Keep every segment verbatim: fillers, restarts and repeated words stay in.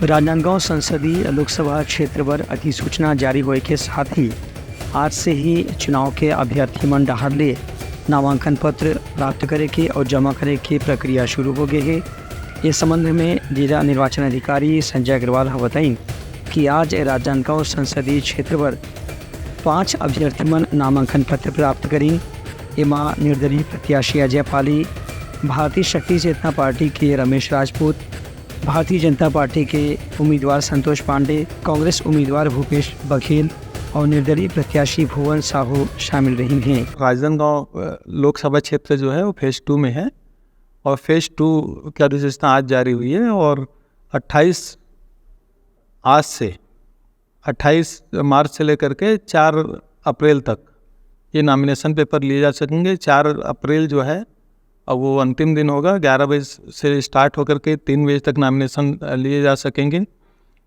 राजनांदगांव संसदीय लोकसभा क्षेत्र बर अधिसूचना जारी होए के साथ ही आज से ही चुनाव के अभ्यर्थी मन डहार ले नामांकन पत्र प्राप्त करे के और जमा करे के प्रक्रिया शुरू हो गए हे। ये संबंध में जिला निर्वाचन अधिकारी संजय अग्रवाल ह बताइन कि आज राजनांदगांव संसदीय क्षेत्र बर पांच अभ्यर्थी मन नामांकन पत्र प्राप्त करिन। एमा निर्दलीय प्रत्याशी अजय पाली, भारतीय शक्ति चेतना पार्टी के रमेश राजपूत, भारतीय जनता पार्टी के उम्मीदवार संतोष पांडे, कांग्रेस उम्मीदवार भूपेश बघेल और निर्दलीय प्रत्याशी भुवन साहू शामिल रहिन हे। राजनांदगांव, अ, लोकसभा क्षेत्र जो है वो फेज टू में है और फेज टू की अधिसूचना आज जारी हुई है और अट्ठाईस, आज से अट्ठाईस मार्च से लेकर के चार अप्रैल तक ये नॉमिनेशन पेपर लिए जा सकेंगे। चार अप्रैल जो है, अब वो अंतिम दिन होगा, ग्यारह बजे से स्टार्ट होकर के तीन बजे तक नॉमिनेशन, अ, लिए जा सकेंगे।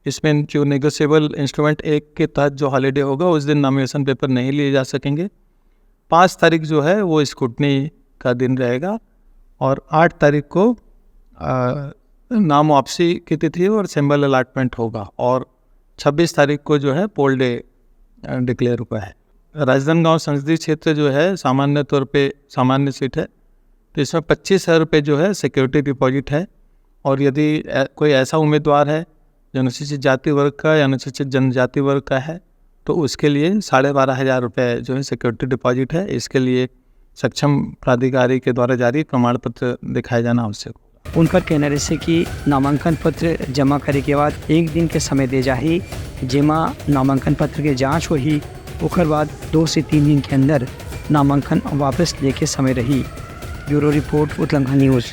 इसमें जो नेगोशिएबल इंस्ट्रूमेंट एक के तहत जो हॉलीडे होगा, उस दिन नॉमिनेशन पेपर नहीं लिए जा सकेंगे। पाँच तारीख जो है, वो स्क्रूटनी का दिन रहेगा और आठ तारीख को, अ, नाम वापसी की तिथि और सिंबल अलॉटमेंट होगा और छब्बीस तारीख को जो है, पोल डे, अ, डिक्लेयर हुआ है। राजनांदगांव संसदीय क्षेत्र जो है, सामान्य तौर पे सामान्य सीट है, तो इसमें पच्चीस हज़ार रुपये जो है, सिक्योरिटी डिपॉजिट है और यदि, अ, कोई ऐसा उम्मीदवार है जो अनुसूचित जाति वर्ग का या अनुसूचित जनजाति वर्ग का है, तो उसके लिए साढ़े बारह हज़ार रुपये जो है, सिक्योरिटी डिपॉजिट है। इसके लिए सक्षम प्राधिकारी के द्वारा जारी प्रमाण पत्र दिखाया जाना आवश्यक होगा। उनकर कहना रहिसे कि नामांकन पत्र जमा करे के बाद एक दिन के समय दे जाही, जेमा नामांकन पत्र के जांच होही, ओकर बाद दो से तीन दिन के अंदर नामांकन वापस लेके समय रही। Bureau report, Utlangha news.